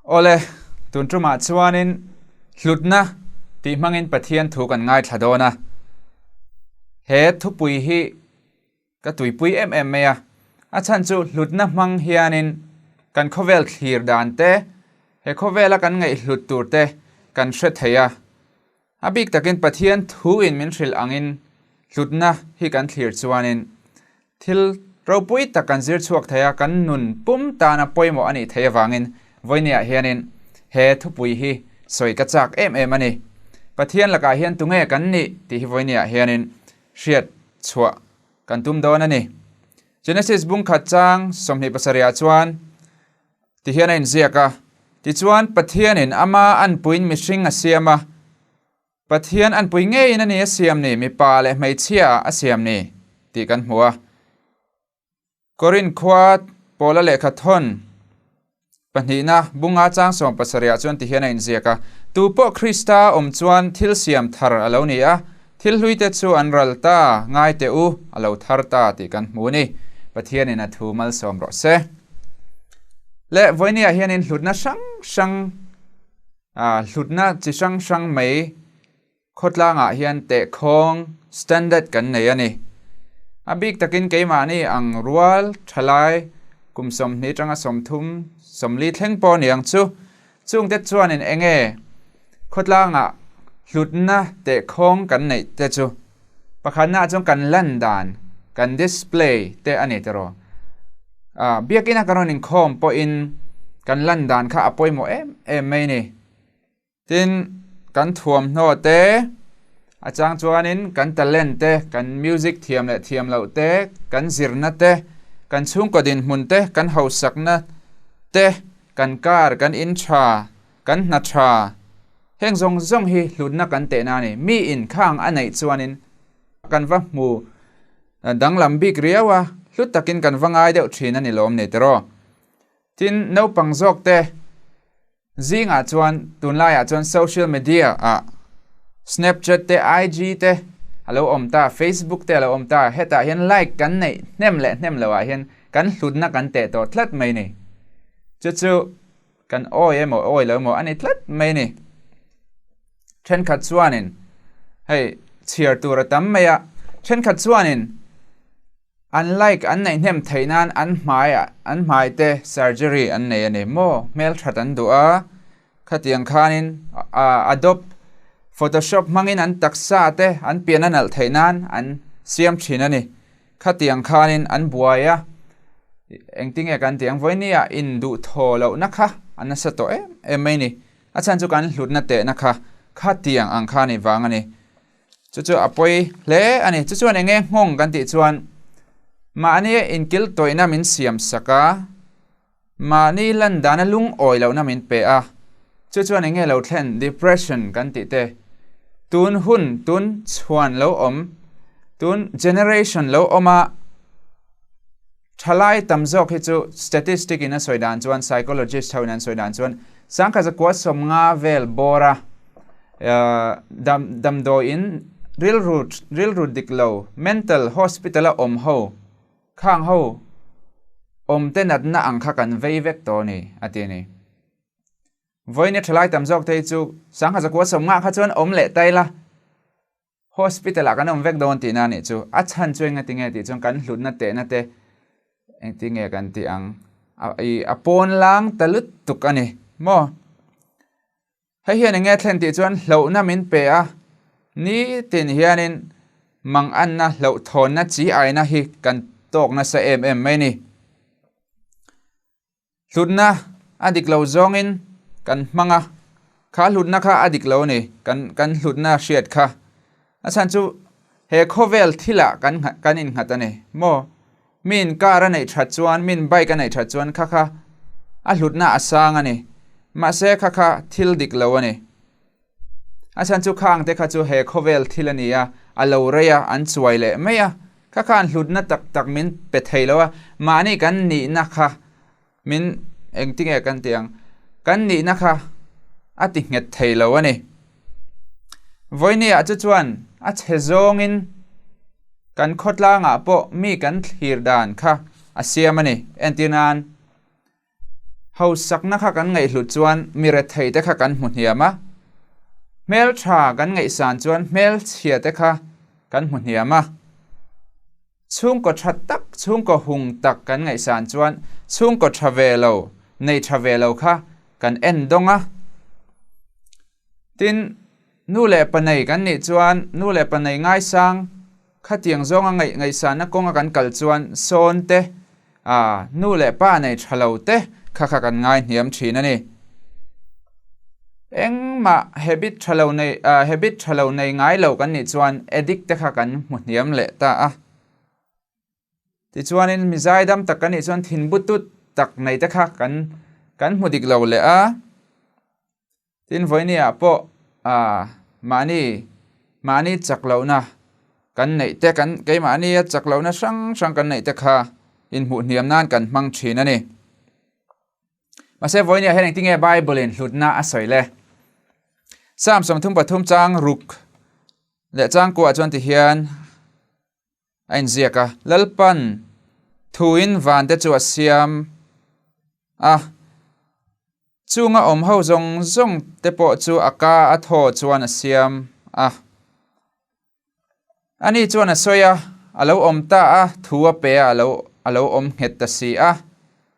Awle, tun tumah chuanin hlutna tih hmangin Pathian thu kan ngaithla dawn a. He thupui hi ka tuipui em em mai a. A chhan chu hlutna hmang hianin kan khawvel thlir dan te, he khawvela kan ngaihhlut tur te kan hre thei a. A bik takin Pathian thu in min hrilh angin hlutna hi kan thlir chuanin thil ropui tak kan zir chhuak thei a, kan nun pum tana pawimawh a nih theih avangin vawinia hianin he thupui hi sawi ka chak em em a ni. Pathian lakah hian tunge kan nih tih hi vawinia hianin hriat chhuah kan tum dawn a ni. Genesis bungkhat chang 27 ah chuan Ti hian a inziak a, Tichuan, Pathianin ama anpuiin mihring a siam a, Pathian anpui ngeiin a ni a siam ni, mipa leh hmeichhia a siam ni, tih kan hmu a. Korinth khua Paula lehkha thawn pahnihna bunga chang 70 ah chuan ti hian a inziak a, Tupawh Krista awm chuan thil siam thar a lo ni a, thil hluite chu an ral ta, ngai teh u, a lo thar ta tih kan hmu a ni. Pathianin a thu malsawm rawh se. Le vawinia hianin hlutna hrang hrang hlutna chi hrang hrang mai khawtlangah hian tehkhawng standard kan nei a ni. A bik takin keimahni ang rual thalai kum 20 tanga 30 40 thleng pawh ni ang chu. Chungte chuanin enge khawtlangah hlutna tehkhawng kan neih te chu Pakhatna chuan kan lan dan, kan display te a ni tiraw. Biakina kan rawn inkhawm pawhin kan lan dan kha a pawimawh em em mai ni. Tin, kan thuamhnaw te, a chang chuanin kan talent te, kan music thiam leh thiam loh te, kan zirna te, kan chhungkaw dinhmun te, kan hausakna te, kan car, kan in tha, kan hna tha, Heng zawng zawng hi hlutna kan tehna a ni. Mi in khang a neih chuanin kan va hmu danglam bik riau a, hlut takin kan va ngai deuh thin a ni lawm ni tiraw. Tin, naupang zawk te zingah chuan tunlaiah chuan social media ah Snapchat te, IG te a lo awm ta, Facebook te a lo awm ta, hetah hian like kan neih hnem leh hnem loh ah hian kan hlutna kan teh tawh tlat mai ni. Chu chu Kan awi emaw awi lo emaw a ni tlat mai a ni. Thenkhat chuanin hei chhiar tur a tam mai a, thenkhat chuanin an like an neih hnem theih nan an hmai ah an hmai te surgery an nei a ni maw, hmelthat an duh a, khatiang khanin adobe photoshop hmangin an taksa te an pian a nalh theih nan an siam thin a ni. Khatiang khanin an buai a, engtinge kan tih ang vawinia in duh thaw lohna kha a nasa tawh em em mai ni. A chhan chu kan hlutna tehna kha khatiang ang kha ni vang a ni. Chu chu a pawi hle a ni. Chu chuan enge nghawng kan tih chuan mahni inkil tawihna min siam sak a, mahni lan dana lungawi lohna min pe a. Chu chuan enge lo thlen depression kan tih te, tun hun tun chhuan lo awm, tun generation lo awm a, thalai tam zawk hi chu statistic in a sawi dan chuan psychologist ho in an sawi dan chuan 1950 vel bawra dam damdawiin rilru rilru dik lo mental hospital a awm ho khang ho awm te natna ang kha kan vei vek tawh a ni a ti a ni. Vawiin thalai tam zawk te hi chu 1950 kha chuan awm leh ta ila hospital ah kan awm vek dawn tihna a nih chu. A chhan chu engatinge tih chuan kan hlutna tehna te engtinge kan tih ang a pawn lang ta lutuk a ni maw. Hei hian enge thlen tih chuan hlauhna min pe a, nitin hianin manganna hlauhthawnna chi aina hi kan tawk nasa em em mai ni. Hlutna a dik lo zawngin kan hmang a, kha hlutna kha a dik lo a ni, kan kan hlutna hriat kha. A chhan chu he khawvel thilah kan kan innghat a ni maw? Min car a neih that chuan, min bike a neih that chuan kha kha a hlutna a sang a ni. Mahse kha kha thil dik lo a ni. A chhan chu khang te kha chu he khawvel thil a ni a, a lo rei a, an chuai leh mai a. Kha khan hlutna tak tak min pe thei lo a, mahni kan nihna kha min engtinge kan tih ang, kan nihna kha a ti nghet thei lo a ni. Vawinia chu chuan a chhe zawngin kan khawtlangah pawh mi kan thlir dan kha a siam a ni. Entir nan. Hausakna kha kan ngaihhlut chuan mi rethei te kha kan hmu hniam a, hmeltha kan ngaihsan chuan hmelchhia te kha kan hmu hniam a. Chhungkaw tha tak, chhungkaw hung tak kan ngaihsan chuan chhungkaw tha ve lo, nei tha ve lo kha kan en dawng a. Tin, nu leh pa nei kan nih chuan nu leh pa nei ngaisang Khatiang zawnga ngaih ngaihsanna kawnga kan kal chuan sawn te, a nu leh pa nei tha lo te kha kha kan ngai hniam thin a ni. Engmah habit tha lo nei habit tha lo nei ngai lo kan nih chuan addict te kha kan hmu hniam leh ta a. Tichuanin mi zaidam tak kan nih chuan thinbutut tak nei te kha kan kan hmu dik lo leh a. Tin, vawinia pawh mahni mahni chak lohna kan neih te, kan keimahnia chak lohna hrang hrang kan neih te kha inhmuh hniam nan kan hmang thin a ni. Mahse, vawinia hian engtinge Bible-in hlutna a sawi le? Psalm 33 chang ruk leh chang kuah chuan tihian a inziak a, Lalpan thuin vante chu a siam a, Chunga awm ho zawng zawng te pawh chu a ka a thaw chuan a siam a. Ani chuan a sawi a, a lo awm ta a, thu a pe a, a lo a lo awm nghet ta si a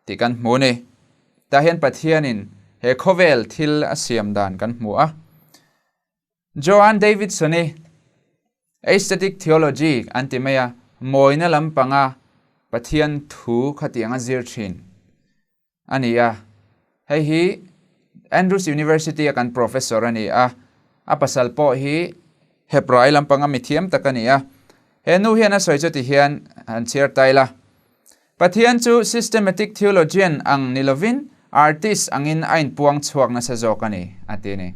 tih kan hmu a ni. Tah hian Pathianin he khawvel thil a siam dan kan hmu a. Joan Davidson-i Aesthetic Theology an ti mai a, mawina lampanga Pathian thu khatiang a zir thin. A ni a, hei hi Andrews University a kan professor a ni a, a pasal pawh hi Hebrai lampanga mithiam tak a ni a. He nu hian a sawi chu ti hian han chhiar ta ila, Pathian chu systematic theologian ang ni lovin artist angin a inpuang chhuak nasa zawk a ni, a ti a ni.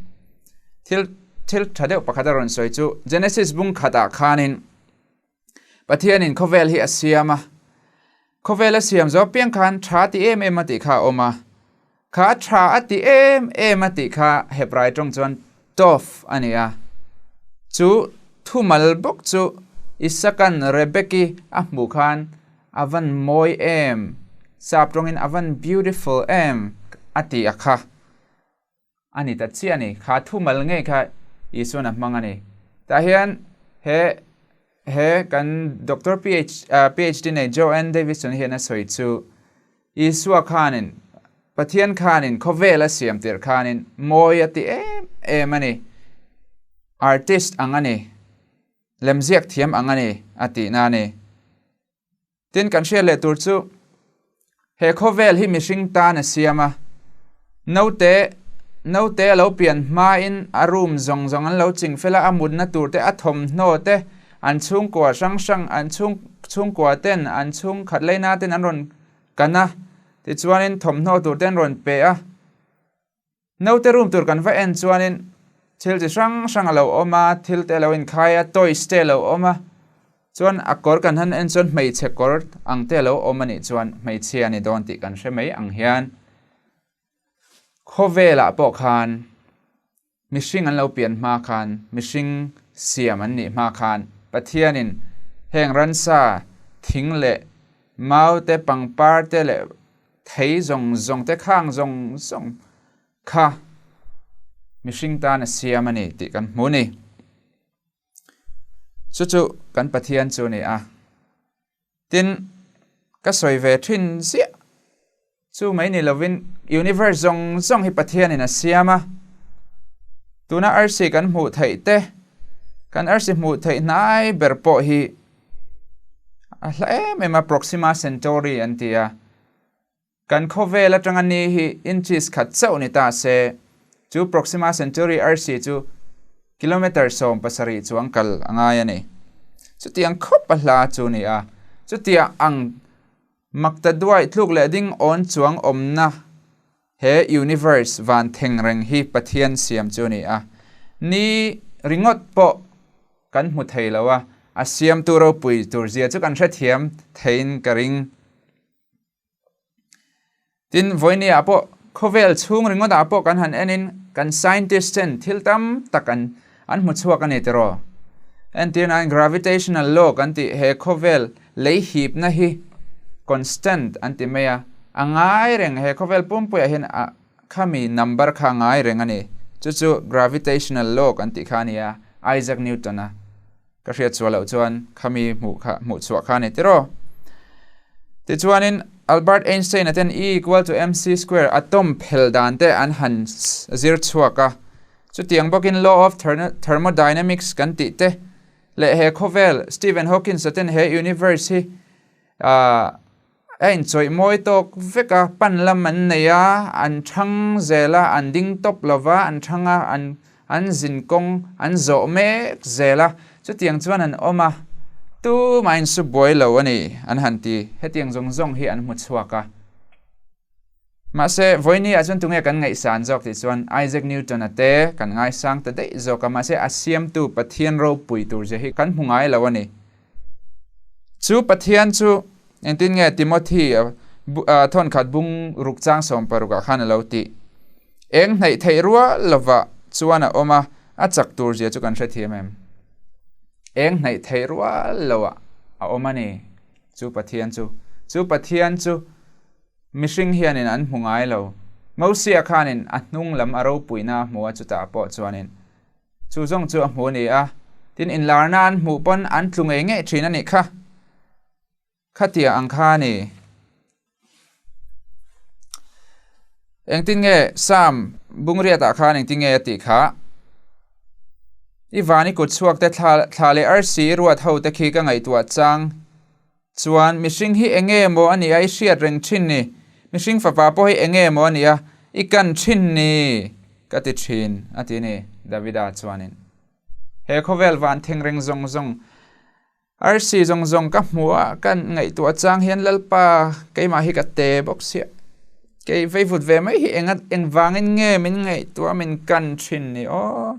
Thil thil tha deuh pakhat a rawn sawi chu Genesis bung khatah khanin Pathianin khawvel hi a siam a, khawvel a siam zawk piang khan tha ti em em a tih kha a awm a, kha tha a ti em em a tih kha Hebrai tawng chuan tov a ni a, chu thumal bawk chu Isakan Rebeki a hmuh khan a van mawi em, sap tawngin a van beautiful em a ti a kha. A ni ta chiah a ni. Kha thumal ngei kha Isuan a hmang a ni. Tah hian he he kan Doctor PH PhD nei Joanne Davidson hian a sawi chu Isua khanin Pathian khanin khawvel a siam tirh khanin mawi a ti em em a ni. Artist ang a ni. Lemziak thiam ang a ni a tihna a ni. Tin, kan hriat leh tur chu he khawvel hi mihring tan a siam a, naute naute a lo pian hmain a room zawng zawng an lo ching fel a, a mutna tur te, a thawmhnaw te, an chhungkua hrang hrang, an chhung chhungkua ten, an chhung khat leina ten an rawn kan a, tichuanin thawmhnaw tur te an rawn pe a. Naute room tur kan va en chuanin thil chi hrang hrang a lo awm a, thil te a lo inkhai a, toys te a lo awm a, chuan a kawr kan han en chuan hmeichhe kawr ang te a lo awm a nih chuan hmeichhia a ni dawn tih kan hre mai ang hian khawvelah pawh khan mihring an lo pian hma khan mihring siam an nih hma khan Pathianin heng ransa thing leh mau te pangpar te leh Thei zawng zawng te khang zawng zawng kha mihring tan a siam a ni tih kan hmu ni. Chu chu kan Pathian chu a ni a. Tin, ka sawi ve thin ziah chu mai ni lovin universe zawng zawng hi Pathianin a siam a. Tuna arsi kan hmuh theih te, kan arsi hmuh theih hnai ber pawh hi A hla em em a, Proxima Centauri an ti a. Kan khawvel atanga ni hi inches khat chauh ni ta se, chu Proxima Centauri arsi chu kilometre 17 chuang kal a ngai a ni. Chutiang khawp a hla chu ni a, chutiang ang makta duai tluk leh ding awn chuang awmna he universe van theng reng hi Pathian siam chu a ni a. Ni ringawt pawh kan hmu thei lo a, a siamtu ropui tur zia chu kan hrethiam theiin ka ring. Tin, vawinia pawh khawvel chhung ringawtah pawh kan han enin kan scientist ten thil tam tak an an hmu chhuak a ni tiraw? Entir nan gravitational law kan tih he khawvel lei hipna hi constant an ti mai a. A ngai reng he khawvel pumpuiah hian a khami number kha a ngai reng a ni. Chu chu gravitational law kan tih kha a ni a, Isaac Newton-a ka hriat chhuah loh chuan khami hmuh kha hmuh chhuah kha a ni tiraw. Tichuanin Albert Einstein-a ten E equal to mc square atom phel dan te an han zir chhuak a. Chutiang bawkin law of thermodynamics kan tih te leh he khawvel Stephen Hawkins-a ten he universe hi a inchawih mawi tawk vek a, pan lam an nei a, an thang zel a, an ding tawp lo va, an thang a, an an zin kawng an zawh mek zel a, chutiang chuan an awm a, tumah insu buai lo a ni an han ti, hetiang zawng zawng hi an hmu chhuak a. Mahse, vawiini ah chuan tunge kan ngaihsan zawk tih chuan Isaac Newton-a te kan ngaisang ta daih zawk a, mahse a siamtu Pathian ropui tur zia hi kan hmu ngai lo a ni. Chu Pathian chu engtin nge Timothy thawnkhat bung ruk chang 16 ah khan a lo tih? Eng hnaih theih rual lovah chuan a awm a, a chak tur zia chu kan hrethiam em? Eng hnaih theih rual lovah a awm a ni chu Pathian chu. Chu Pathian chu Mihring hianin an hmu ngai lo. Mosia khanin a hnung lam a ropuina a hmu a chutah pawh chuanin chu zawng chu a hmu a ni a, tin inlarna an hmuh pawn an tlu ngei ngei thin a nih kha. Khatia ang kha a ni. Engtin nge Sam bungriatah khan engtin nge a tih kha? I van i kut chhuak te thla leh arsi i ruat ho te khi ka ngaihtuah chang. Chuan, mihring hi eng nge maw a nih a i hriat reng thin ni? Mihring fapa pawh hi eng nge maw a nih a i kan thin ni? Ka ti thin, a ti ni, Davida chuanin. He khawvel van thengreng zawng zawng, arsi zawng zawng ka hmuh a, ka ngaihtuah chang hian Lalpa keimah hi ka te bawk sia. Kei veivut ve mai hi enga engvangin nge min ngaihtuah min kan thin ni aw?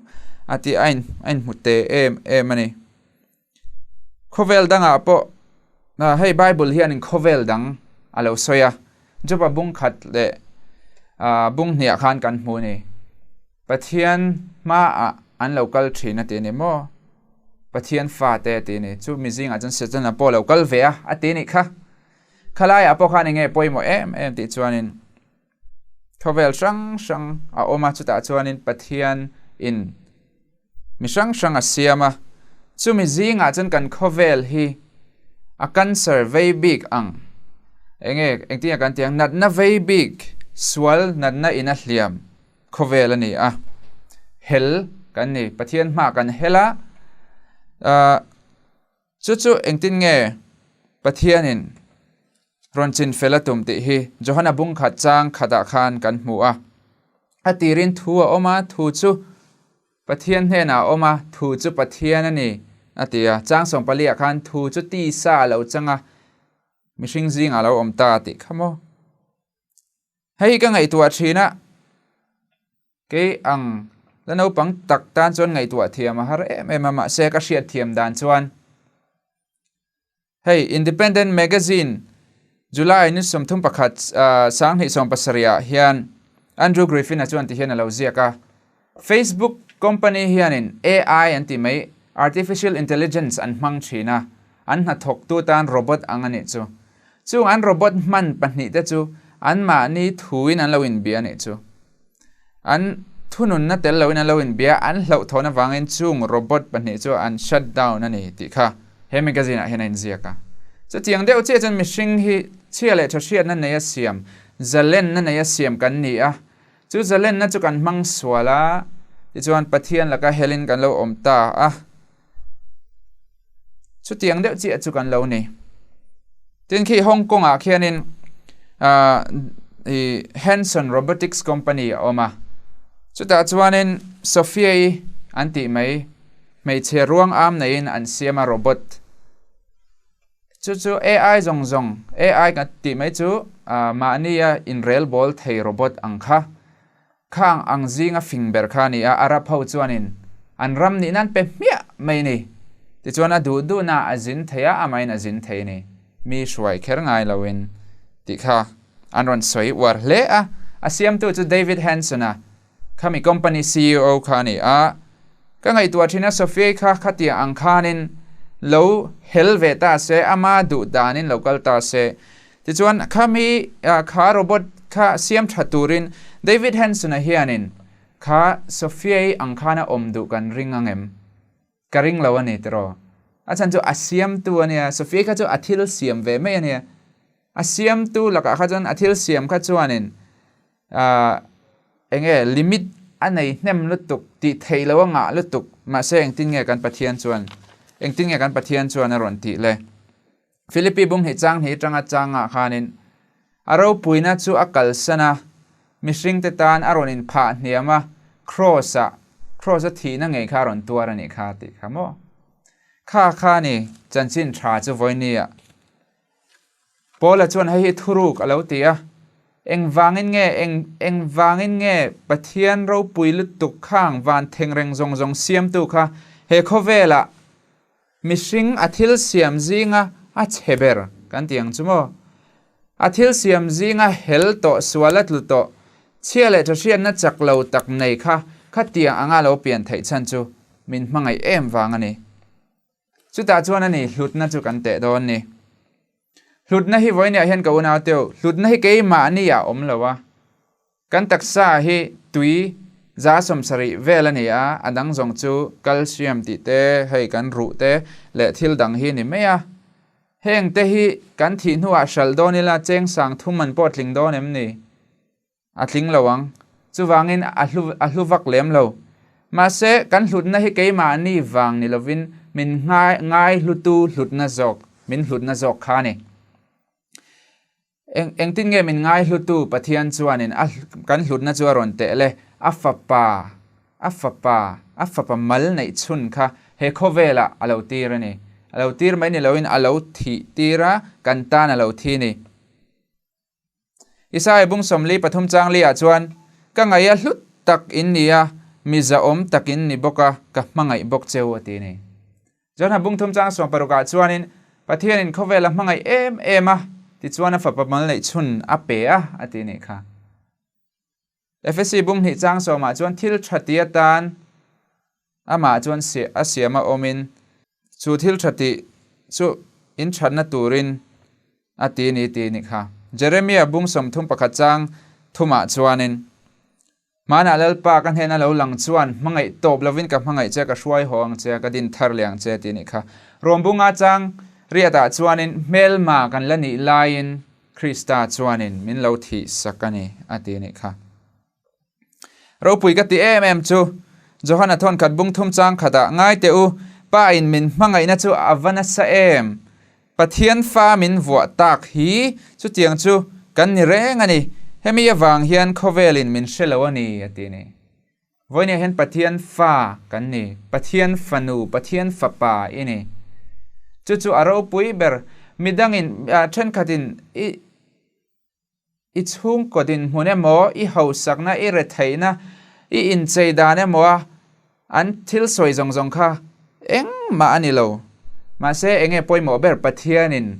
A ti a inhmu te em em a ni. Khawvel dangah pawh hei Bible hianin khawvel dang a lo sawi a, Joba bung khat leh bung hniah khan kan hmu a ni. Pathian hmaah an lo kal thin a ti a ni maw? Pathian fate a ti a ni. Chu mi zingah chuan Setana pawh a lo kal ve a, a ti a nih kha. Khalaiah pawh khan enge pawimawh em em tih chuanin khawvel hrang hrang a awm a, chutah chuanin Pathian in Mi hrang hrang a siam a, chumi zingah chuan kan khawvel hi a cancer vei bik ang. Enge, engtin nge kan tih ang, natna vei bik, sual natna in a hliam khawvel a ni a. Hel kan ni, Pathian hmaah kan hel a, ah chu chu engtin nge Pathianin rawn chin fel a tum tih hi Johana bung khat chang khatah khan kan hmu a. A tirin thu a awm a, thu chu Pathian hnenah a awm a, thu chu Pathian a ni, a ti a. Chang 14 ah khan thu chu tisa a lo chang a, mihring zingah a lo awm ta tih kha maw? Hei hi ka ngaihtuah thin a, kei ang la naupang tak tan chuan ngaihtuah thiam a har em em a, mahse ka hriat thiam dan chuan Hei Independent Magazine July ni 31 2017 ah hian Andrew Griffin-a chuan ti hian a lo ziak a, Facebook company hianin AI an tih mai Artificial Intelligence an hmang thin a, an hnathawktu tan robot ang a nih chu. Chung an robot hman pahnih te chu anmahni thuin an lo inbia a nih chu. An thununna tel loin an lo inbia, an hlauhthawn avangin chung robot pahnih chu an shut down a ni tih kha he magazine ah hian a inziak a. Chutiang deuh chiah chuan mihring hi chhia leh tha hriatna neia siam, zalenna neia siam kan ni a, chu zalenna chu kan hmang sual a, tichuan Pathian laka helin kan lo awm ta a. Chutiang deuh chiah chu kan lo ni. Tin khi Hong Kong ah khianin i Hanson Robotics Company a awm a. Chutah chuanin Sophia-i an tih mai hmeichhe ruang am neiin an siam a robot. Chu chu AI zawng zawng, AI kan tih mai chu mahnia inrelbawl thei robot ang kha. Khang ang zinga fing ber kha a ni a, Arab ho chuanin an ram nih nan pe hmiah mai a ni. Tichuan a duh duhna a zin thei a, amahin a zin thei a ni. Mi hruai kher ngai loin tih kha an rawn sawi uar hle a. A siamtu chu David Hanson-a, khami company ceo kha a ni a. Ka ngaihtuah thin a, Sophia-i kha khatiang ang khanin lo hel ve ta se, ama duh danin lo kal ta se. Tichuan khami kha robot kha siam tha turin David Hanson-a hianin kha Sophia-i ang khan a awm duh kan ring ang em? Ka ring lo a ni tiraw? A chhan chu a siamtu a nia, Sophia-i kha chu a thil siam ve mai a nia. A siamtu lakah kha chuan a thil siam kha chuanin eng nge limit a nei hnem lutuk tih theih loh a ngah lutuk mahse engtin nge kan Pathian chuan engtin nge kan Pathian chuan a rawn tih le? Philippi bung hnih chang hnih atanga changah khanin a ropuina chu a kalsan a, mihringte tan a rawn inphah hniam a, Kraws-ah, Kraws-a thihna ngei kha a rawn tuar a nih kha tih kha maw? Kha kha ni chanchin tha chu vawinia. Paula chuan hei hi thuruk a lo ti a, Engvangin nge, eng, engvangin nge Pathian ropui lutuk khang van thengreng zawng zawng siamtu kha he khawvelah Mihring a thil siam zinga a chhe ber kan ti ang chu maw? A thil siam zinga hel tawh, sual a tlu tawh, chhia leh tha hriatna chak lo tak nei kha khatiang anga lo pian theih chhan chu min hmangaih em vang a ni. Chutah chuan a ni hlutna chu kan teh dawn ni. Hlutna hi vawinia hian ka unau teuh, hlutna hi keimahni ah awm lo a. Kan taksa hi tui za sawmsarih vel a ni a, a dang zawng chu calcium tih te, hei kan ruh te leh thil dang hi ni mai a. Heng te hi kan thih hnuah hralh dawn ila cheng sang thum an pawh tling dawn em ni? A tling lo ang. Chuvangin a hlu a hlu vak lem lo. Mahse, kan hlutna hi keimahni vang ni lovin min ngai ngai hlutu hlutna zawk, min hlutna zawk kha a ni. Eng engtin nge min ngaihlutu Pathian chuanin a kan hlutna chu a rawn teh le? A fapa, a fapa, a fapa mal neih chhun kha he khawvelah a lo tir a ni. A lo tir mai ni loin a lo thih tir a, kan tan a lo thi ni. Isaiah bung sawmli pathum changli ah chuan, Ka ngaih a hlut tak in ni a, mi zahawm tak in ni bawk a, ka hmangaih bawk cheu a ti ni. John-a bung thum chang sawm parukah chuanin Pathianin khawvel a hmangaih em em a, tichuan a fapa mal neih chhun a pe a, a ti nih kha. Efesi bung hnih chang sawmah chuan thil tha ti atan amah chuan a siam a awmin chu thil tha tih chu in thatna turin a ti ni ti nih kha. Jeremia bung 30 pakhat chang thumah chuanin Hmanah Lalpa ka hnena lo lang chuan hmangaih tawp lovin ka hmangaih che, ka hruai haw ang che, ka din thar leh ang che tih nih kha. Rawmbunga chang riatah chuanin hmelma kan la nih laiin Krista chuanin min lo thih sak a ni a ti nih kha. Ropui ka ti em em chu Johana thawnkhat bung thum chang khatah ngai teh u, Pa in min hmangaihna chu a va nasa em? Pathian fa min vuah tak hi chutiang chu kan ni reng a ni. Hemi avang hian khawvelin min hre lo a ni, a ti a ni. Vawinia hian Pathian fa kan ni, Pathian fanu, Pathian fapa i ni. Chu chu a ropui ber. Midangin, thenkhatin i i chhungkaw dinhmun emaw, i hausakna, i retheihna, i inchei dan emaw a an thil sawi zawng zawng kha engmah a ni lo. Mahse, enge pawimawh ber? Pathianin,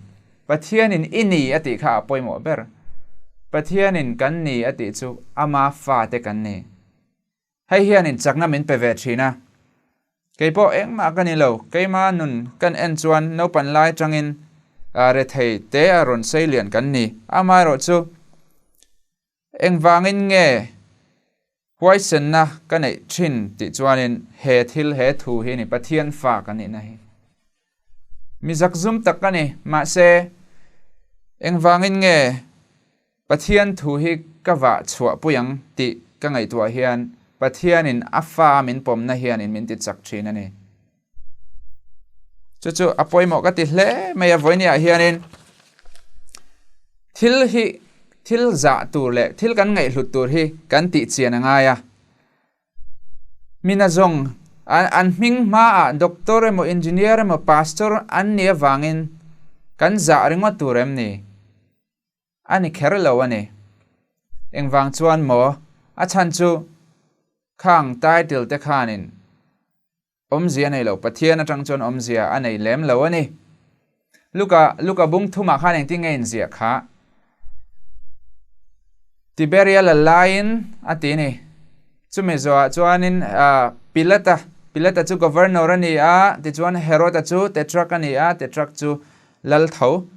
Pathianin i ni a tih kha a pawimawh ber. Pathianin kan ni a tih chu ama fate kan ni. Hei hianin chakna min pe ve thin a. Kei pawh engmah ka ni lo, keima nun kan en chuan naupan lai tangin rethei te a rawn sei lian kan ni. Amaherawh chu engvangin nge huaisenna ka neih thin tih chuanin he thil he thu hi a ni, Pathian fa ka nihna hi. Mi zakzum tak ka ni, mahse engvangin nge Pathian thu hi ka vah chhuah pui ang tih ka ngaihtuah hian Pathianin a fa min pawmna hianin min ti chak thin a ni. Chu chu a pawimawh ka ti hle mai a, vawinia hianin thil hi thil zah tur leh thil kan ngaihhlut tur hi kan tih chian a ngai a. Mina zawng an hming hmaah doctor emaw engineer emaw pastor an nih avangin kan zah ringawt tur em ni? A ni kher lo a ni. Engvang chuan maw? A chhan chu khang title te khanin awmzia a nei lo, Pathian atang chuan awmzia a nei lem lo a ni. Luka, Luka bung thumah khan engtin nge inziah kha? Tiberia la laiin a ti ni. Chumi zawhah chuanin Pilata, Pilata chu governor a ni a, tichuan Heroda chu tetrarch a ni a, tetrarch chu lal tho.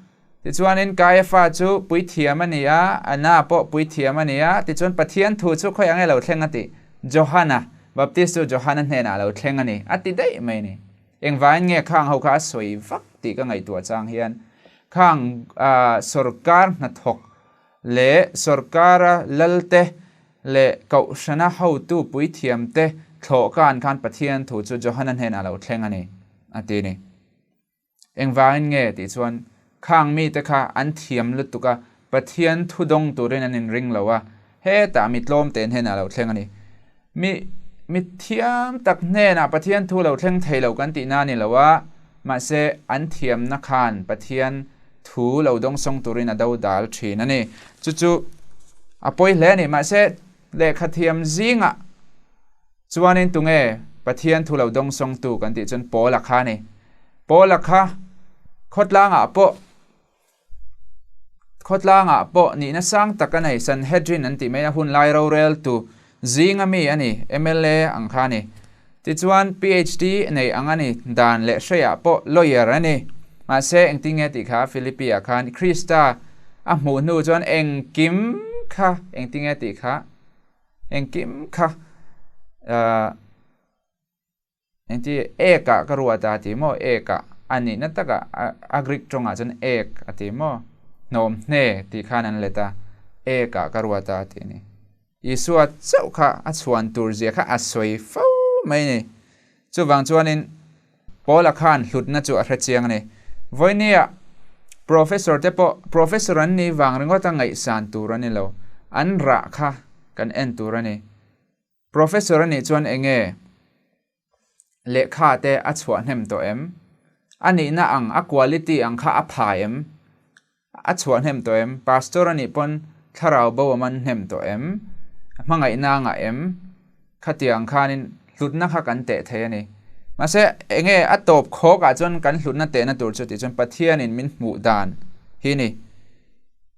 Tichuanin Kaiafa chu puithiam a ni a, Anna pawh puithiam a ni a, tichuan Pathian thu chu khawi ang e lo thleng a ti? Johana, Baptist chu Johana hnenah a lo thleng a ni, a ti daih mai a ni. Engvangin nge khang ho kha a sawi vak tih ka ngaihtuah chang hian khang sorkar hnathawk leh sorkara lalte leh kohhrana hotu puithiamte thlawhkan khan Pathian thu chu Johana hnenah a lo thleng a ni, a ti a ni. Engvangin nge tih chuan khang mite kha an thiam lutuk a, Pathian thu dawng turin an inring lo a, hetah mi tlawm te hnenah a lo thleng a ni. Mi mi thiam tak hnenah Pathian thu lo thleng thei lo kan tihna a ni lo a, mahse an thiamna khan Pathian thu lo dawngsawng turin a do dal thin a ni. Chu chu a pawi hle a ni. Mahse lehkha thiam zingah Chuanin tunge Pathian thu lo dawngsawngtu kan tih chuan Paula kha a ni. Paula kha khawtlangah pawh khawtlangah pawh nihna sang tak a nei, Sanhedrin an tih mai a hun lai roreltu zinga mi a ni, mla ang kha a ni. Tichuan PhD nei ang a ni, dan leh hreiah pawh lawyer a ni. Mahse engtin nge tih kha Philippi-ah khan Krista a hmuh hnu chuan engkim kha engtin nge tih kha Engkim kha engti ek ah ka ruat a ti maw ek ah a nihna takah a Greek tawngah chuan ek a ti maw hnawm hne tih khan an let a ek ah ka ruat a tih a ni. Isua chauh kha a chhuan tur zia kha a sawi fo mai a ni. Chuvang chuanin Paula khan hlutna chu a hre chiang a ni. Vawinia Professor te pawh Professor an nih vang ringawta ngaihsan tur a ni lo, an rah kha kan en tur a ni. Professor a nih chuan enge lehkha te a chhuah hnem tawh em? A nihna ang, a quality ang kha a pha em? A chhuah hnem tawh em? Pastor a nih pawn thlarau bo a man hnem tawh em? Hmangaihna a ngah em? Khatiang khanin hlutna kha kan teh thei a ni. Mahse, enge a tawp khawk ah chuan kan hlutna tehna tur chu tih chuan Pathianin min hmuh dan hi ni.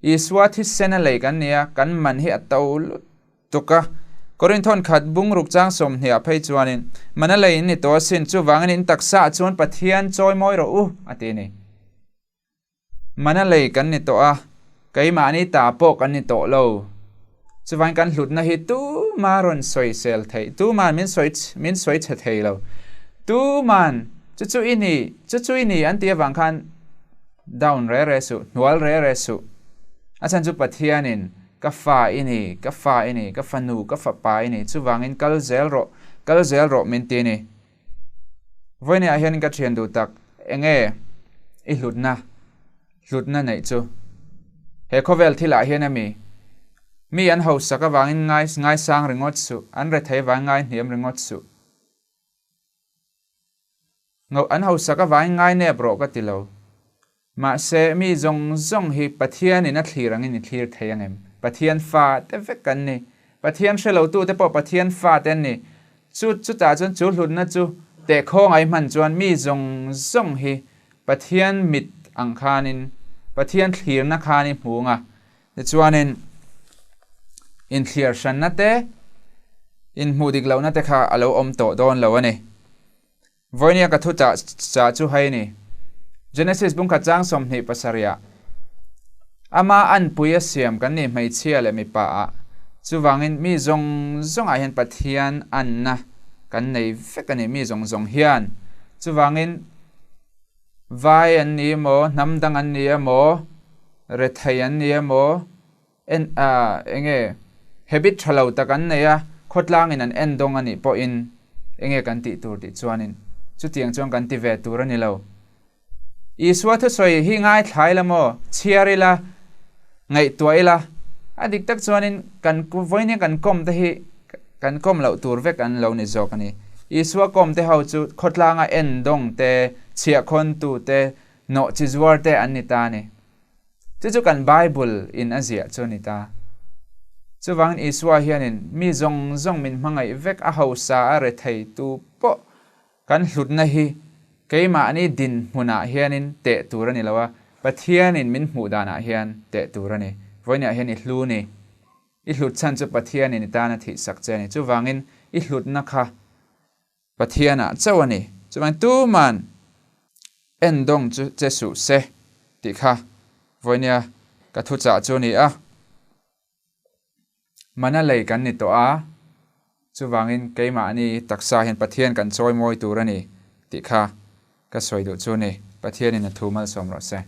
Isua thisen a lei kan ni a, kan man hi a to lutuk a. Korinthawn khat bungruk chang sawmhniah phei chuanin, Man a lei in ni tawh asin, chuvangin in taksa ah chuan Pathian chawi mawi rawh u, a ti a ni. Mana lei kan ni tawh a, keimahni ta pawh kan ni tawh lo. Chuvain kan hlutna hi tuma rawn sawisel theih, tuman min sawi min sawi chhe thei lo. Tuman chu chu i ni, chu chu i ni an tih avang khan down re re suh, hnual re re suh. A chhan chu Pathianin ka fa i ni, ka fa i ni, ka fanu, ka fapa i ni, chuvangin kal zel rawh, kal zel rawh min ti a ni. Vawiinah hian ka thian duh tak enge i hlutna hlutna neih chu he khawvel thilah hian ami mi an hausak avangin ngai ngaisang ringawt suh an rethei avangin ngai hniam ringawt suh ngo an hausak avangin ngai nep rawh ka ti lo Mahse, mi zawng zawng hi Pathianin a thlir angin i thlir thei angem? Pathian fa te vek kan ni. Pathian hre lotute pawh Pathian fa te an ni. Chu chutah chuan chu hlutna chu tehkhawngai hman chuan mi zawng zawng hi Pathian mit ang khanin, Pathian thlirna khan i hmu ang a. Tichuanin, inthliar hranna te, inhmuh dik lohna te kha a lo awm tawh dawn lo a ni. Vawinia ka thu chah chah chu hei ni. Genesis bungkhat chang 27 ah Ama anpui a siam kan nih hmeichhia leh mipa ah chuvangin mi zawng zawng ah hian Pathian anna kan nei vek a ni mi zawng zawng hian chuvangin vai an ni emaw hnam dang an ni emaw rethei an ni emaw En a, enge habit tha lo tak an nei a, khawtlangin an en dawng a nih pawhin enge kan tih tur tih chuanin chutiang chuan kan ti ve tur a ni lo. Isua thusawi hi ngaithla ila maw, chhiar ila, ngaihtuah ila, a dik tak chuanin kan vawiin kan kawm te hi kan kawm loh tur vek an lo ni zawk a ni. Isua kawm te ho chu khawtlanga en dawng te, chhiahkhawntu te, nawh chi zuar te an ni ta a ni. Chu chu kan Bible in a ziah chu a ni ta. Chuvangin Isua hianin mi zawng zawng min hmangaih vek a hausa a rethei tu pawh kan hlutna hi keimahni dinhmunah hianin teh tur a ni lo a, Pathianin min hmuh danah hian teh tur a ni. Vawiinah hian i hlu ni. I hlut chhan chu Pathianin i tana thihsak che a ni. Chuvangin i hlutna kha Pathianah chauh a ni. Chuvangin tuman endawng chu che suh se tih kha. Vawinia ka thuchah chu a ni a. Mana lei kan ni tawh a, chuvangin keimahni taksa hian Pathian kan chawimawi tur a ni tih kha ka sawi duh chu a ni. Pathianin a thu malsawm rawh se.